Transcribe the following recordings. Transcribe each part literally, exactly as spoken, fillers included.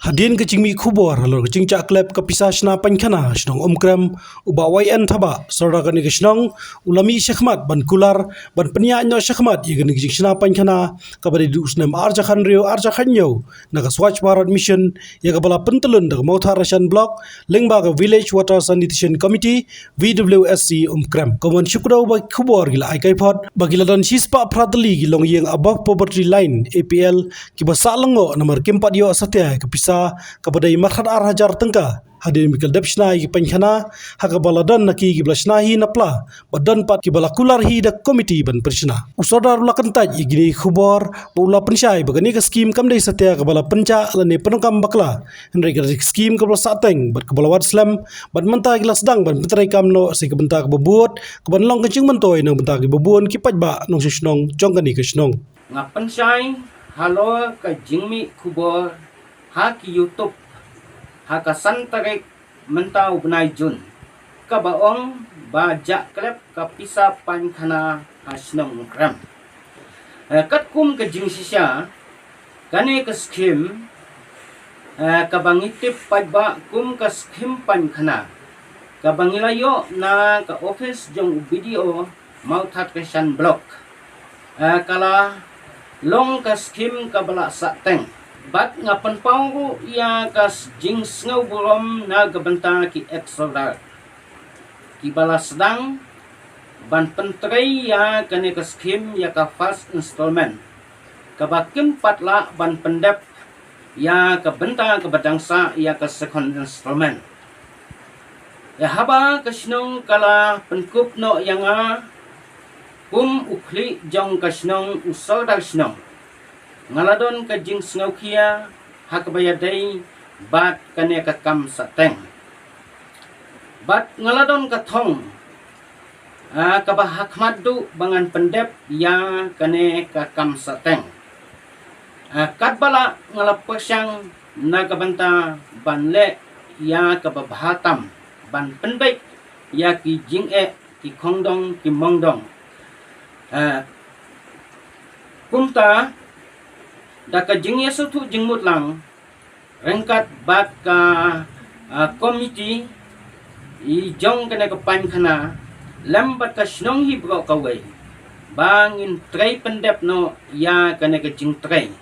Hadien ka jingmih khubor halor ka jingjah klep ka pisa shna paikhana ha shnong Umkrem, u Bah Y N Thabah, Sordar kane ka shnong, u la mih shakhmat ban kular ban pynïaid noh shakhmat ïa kane ka jingshna paikhana kaba dei duh snem arhajar khathynriew arhajar khathynñiew na ka Swachh Bharat Mission, ïa kaba la pyntyllun da ka Mawthadraishan Block lyngba ka Village Water Sanitation Committee, V W S C Umkrem. Kumban shu kdew ba ki khubor ki la ai kaiphod ba ki la don shispah phra tylli ki longïing above poverty line, A P L, kiba sah lyngngoh namar kim pat ïoh satia ïa ka pisa kaba dei markhat arhajar tyngka hadien ba ki la dep shna ïa ki paikhana, ha kaba la don na ki kiba la shna hi na pla bad don pat kiba la kular hi da ka komiti ban pynshna. U Sordar u la kyntait ïa kine ki khubor bad u la pynshai ba kane ka skhim kam dei satia kaba la pynjah lane pyndonkam bakla, hynrei ka dei ka skhim kaba la sahteng bad kaba la wad slem, bad mynta ki la sdang ban pyntreikam noh sa ka bynta kaba bud kaban long ka jingmyntoi na ka bynta kiba bun ki paidbah nongshong shnong jong kane ka shnong. Nga pynshai halor ka jingmih khubor ha ki YouTube ha ka san tarik mynta u bnai Jun, kaba ong ba jah klep ka pisa paikhana ha shnong Umkrem. Eh, katkum ka jingshisha, kane ka skhim, eh, kaba ngi tip paidbah kum ka skhim paikhana kaba ngi la ïoh na ka office jong u B D O Mawthadraishan Block, eh, ka la long ka skhim kaba la sahteng. Bad nga pynpaw ruh ïa ka s-, jingsngewburom na ka bynta ki ex-Sordar kiba la sdang ban pyntrei ïa kane ka skhim ïa ka first installment, kaba kim pat lah ban pyndep ïa ka bynta kaba dang sah ïa ka second installment. Ïa haba ka shnong ka la pynkup noh ïa nga kum u khlieh jong ka shnong, u Sordar shnong, nga la don ka jingsngewkhia ha kaba ïadei bad kane ka kam sahteng. Bad nga la don ka thong, ah, kaba ha khmat duh ba ngan pyndep ïa kane ka kam sahteng. Ah, katba lah nga la pyrshang na ka bynta ban leh ïa kaba bha tam ban pynbeit ïa ki jingeh, ki khongdong, ki mongdong. Ah, kumta da ka jingïasngewthuh jingmut lang ryngkat bad ka, ah, komiti i jong kane ka paikhana lem bad ka shnong hi baroh kawei ba ngin trei pyndep noh ïa kane ka jingtrei.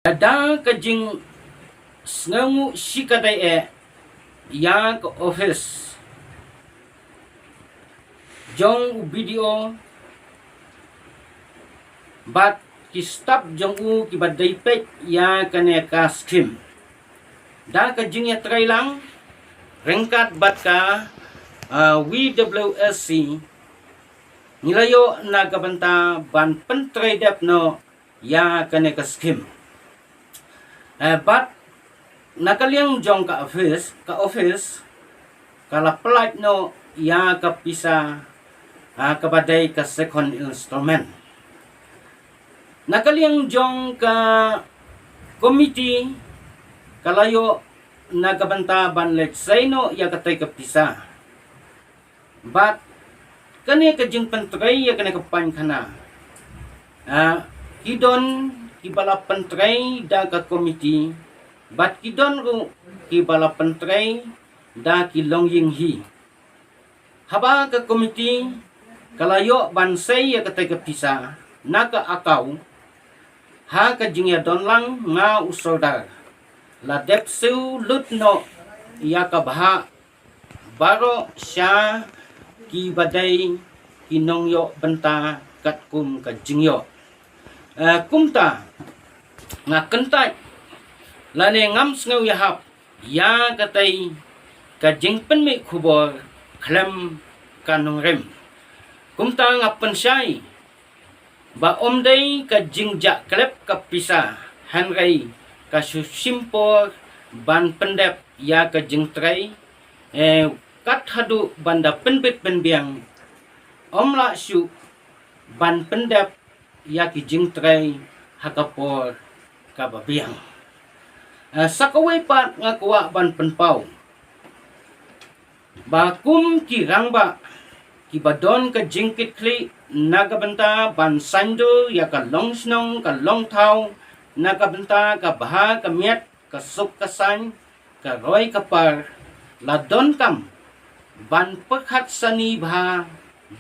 Da ka jingsngewnguh shikatdei eh ïa ka office jong u B D O bad ki stap jong u kiba dei peit ïa kane ka skhim. Da ka jingïatreilang ryngkat bad ka, ah, V W S C, ngi la ïoh na ka bynta ban pyntrei dep noh ïa kane ka skhim. Eh, bad na ka liang jong ka office, ka office ka la pyllait noh ïa ka pisa, ah, kaba dei ka second installment. Na ka liang jong ka komiti ka la ïoh na ka bynta ban leit sei noh ïa katei ka pisa. Bad kane ka jingpyntrei ïa kane ka paikhana, ah, ki don kiba la pyntrei da ka komiti bad ki don ruh kiba la pyntrei da ki longïing hi. Haba ka komiti ka la ïoh ban sei ïa katei ka pisa na ka account, ha ka jingïadonlang nga u Sordar la dep siew lut noh ïa ka bhah baroh sha kiba dei ki nongïoh bynta katkum ka jingïoh. Eh, kumta nga kyntait lane ngam sngew ïahap ïa katei ka jingpynmih khubor khlem ka nongrim. Kumta nga pynshai ba ym dei ka jingjah klep ka pisa, hynrei ka shu shim por ban pyndep ïa ka jingtrei, eh, kat haduh ban da pynbit pynbiang, ym lah shuh ban pyndep ïa ki jingtrei ha ka por kaba biang. Eh, sa kawei pat nga kwah ban pynpaw ba kum ki rangbah kiba don ka jingkitkhlieh na ka bynta ban saiñdur ïa ka longshnong ka longthaw na ka bynta ka bha ka miat, ka suk ka saiñ, ka roi ka par, la donkam ban pyrkhat sani bha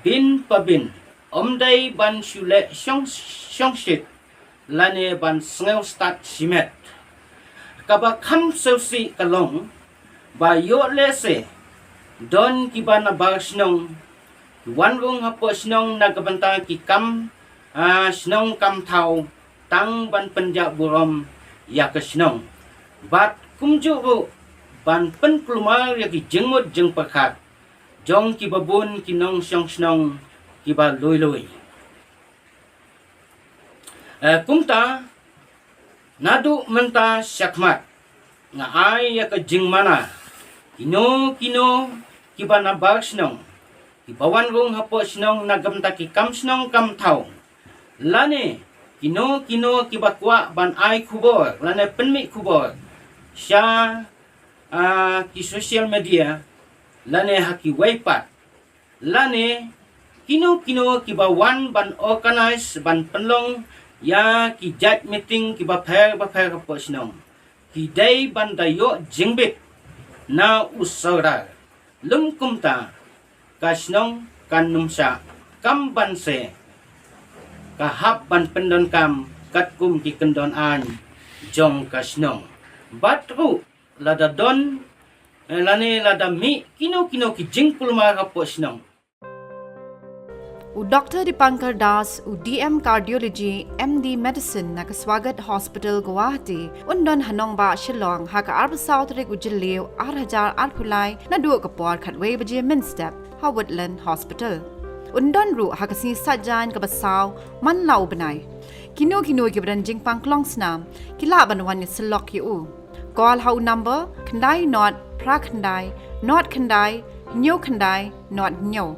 bin pa bin, ym dei ban shu leh shong shongshit lane ban sngew stad shimet. Kaba kham sngewsih ka long ba ïoh lehse don kiba nabar shnong ki wan rung hapoh shnong na ka bynta ki kam, ah, shnong kam thaw, tang ban pynjah burom ïa ka shnong bad kumjuh ruh ban pynkulmar ïa ki jingmut jingpyrkhat jong kiba bun ki nongshong shnong kiba lui lui. Eh, kumta, naduh mynta shakhmat, nga ai ïa ka jingmana, kino kino kiba nabar shnong, kiba wan rung hapoh shnong na ka bynta ki kam shnong kam thaw, lane kino kino kiba kwah ban ai khubor lane pynmih khubor sha, ah, ki social media lane ha kiwei pat, lane kino kino kiba wan ban organise ban pynlong ïa ki jait meeting kiba pher bapher hapoh shnong, ki dei ban da ïoh jingbit na u Sordar. Lym kumta, ka shnong kan ym shah kam ban se, ka hap ban pyndonkam katkum ki kyndon aiñ jong ka shnong. Bad ruh lada don, eh, lane lada mih kino kino ki jingkulmar hapoh shnong. U Doctor Dipankar Das, u D M Cardiology, M D Medicine na ka Swagat Hospital, Guwahati, un don ha nongbah Shillong ha ka arphew saw tarik u Jylliew ar hajar arphew lai, naduh ka por khatwei baje mynstep ha Woodland Hospital. Un don ruh ha ka sngi Saitjaiñ kaba saw man la u bnai. Kino kino kiba don jingpang klong snam ki lah ban wan ïasyllok ïa u. Call ha u number khyndai nod phra khyndai nod khyndai hynñiew khyndai nod hynñiew.